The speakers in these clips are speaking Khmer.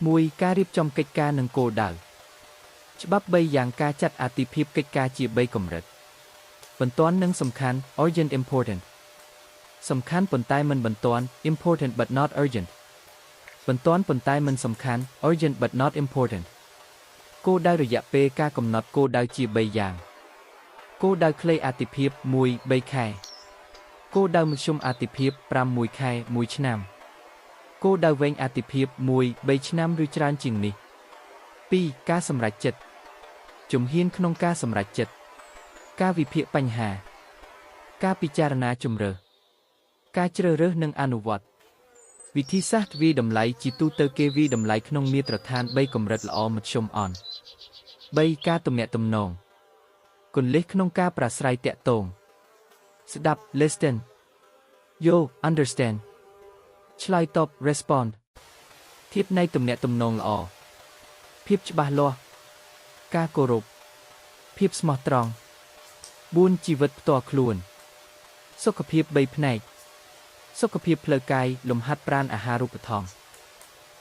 1ការរៀបចំកិច្ចការនិងគោលដៅច្បាប់3យ៉ាងការចាត់អាទិភាពកិច្ចការជា3កម្រិតបន្ទាន់និងសំខាន់ urgent important សំខាន់ប៉ុន្តែមិនបន្ទាន់ important but not urgent បន្ទាន់ប៉ុន្តែមិនសំខាន់ urgent but not important គោលដៅរយៈពេលការកំណត់គោលដៅជា3យ៉ាងគោលដៅខ្លីអាទិភាព1 3ខែគោលដៅមធ្យមអាទិភាព5 1ខែ1ឆ្នាំគោលដៅវែងអាទិភាព1 3ឆ្នាំឬច្រើនជាងនេះ2ការសម្រេចចិត្តជំហានក្នុងការសម្រេចចិត្តការវិភាគបញ្ហា ការពិចារណាជំរើសការជ្រើសរើសនិងអនុវត្តវិធីសាស្ត្រវាយតម្លៃជាទូទៅគេវាយតម្លៃក្នុងមាត្រដ្ឋាន3កម្រិតល្អមធ្យមអន់3ការទំនាក់ទំនងគន្លឹះក្នុងការប្រាស្រ័យទាក់ទងស្ដាប់ listen យល់ understand ឆ្លើយតប respond ធាតុនៃទំនាក់ទំនងល្អភាពច្បាស់លាស់ការគោរពភាពស្មោះត្រង់4ជីវិតផ្ទាល់ខ្លួន សុខភាព3ផ្នែកសុខភាពផ្លូវកាយលំហាត់ប្រាណអាហារូបត្ថម្ភ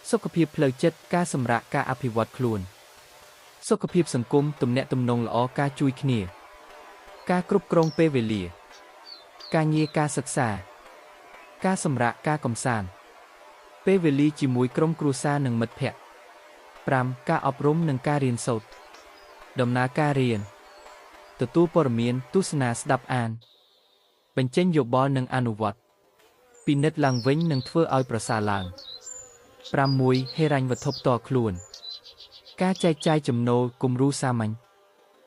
សុខភាពផ្លូវចិត្តការសម្រាកការអភិវឌ្ឍខ្លួន សុខភាពសង្គមទំនាក់ទំនងល្អការជួយគ្នា ការគ្រប់គ្រងពេលវេលា ការងារការសិក្សា ការសម្រាកការកំសាន្តពេលវេលាជាមួយក្រុមគ្រួសារនិងមិត្តភ័ក្តិ5ការអប់រំនិងការរៀនសូត្រដំណើរការរៀនទទួលព័ត៌មានទស្សនាស្ដាប់អាន បញ្ចេញយោបល់និងអនុវត្តពិនិត្យឡើងវិញនិងធ្វើឲ្យប្រសើរឡើង6ហិរញ្ញវត្ថុផ្ទាល់ខ្លួន ការចែកចាយចំណូលគំរូសាមញ្ញ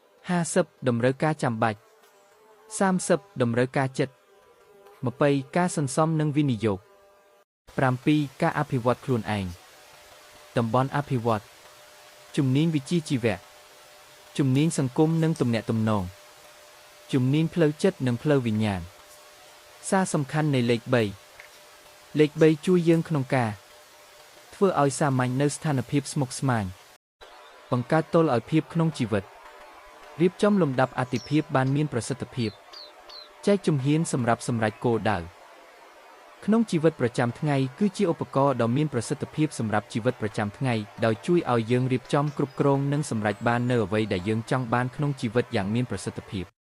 50តម្រូវការចាំបាច់30តម្រូវការចិត្ត20ការសន្សំនិងវិនិយោគ7ការអភិវឌ្ឍខ្លួនឯងតំបន់អភិវឌ្ឍជំនាញវិជ្ជាជីវៈជំនាញសង្គមនិងទំនាក់ទំនងជំនាញផ្លូវចិត្តនិងផ្លូវវិញ្ញាណសារសំខាន់នៃលេខ3លេខ3ជួយយើងក្នុងការធ្វើឲ្យសាមញ្ញនៅស្ថានភាពស្មុគស្មាញបង្កើតតុល្យភាពក្នុងជីវិតរៀបចំលំដាប់អាទិភាពបានមានប្រសិទ្ធភាពចែកជំហានសម្រាប់សម្រេចគោលដៅក្នុងជីវិតប្រចាំថ្ងៃគឺជាឧបករណ៍ដ៏មានប្រសិទ្ធភាពសម្រាប់ជីវិតប្រចាំថ្ងៃដោយជួយឲ្យយើងរៀបចំគ្រប់គ្រងនិងសម្រេចបាននូវអ្វីដែលយើងចង់បានក្នុងជីវិតយ៉ាងមានប្រសិទ្ធភាព។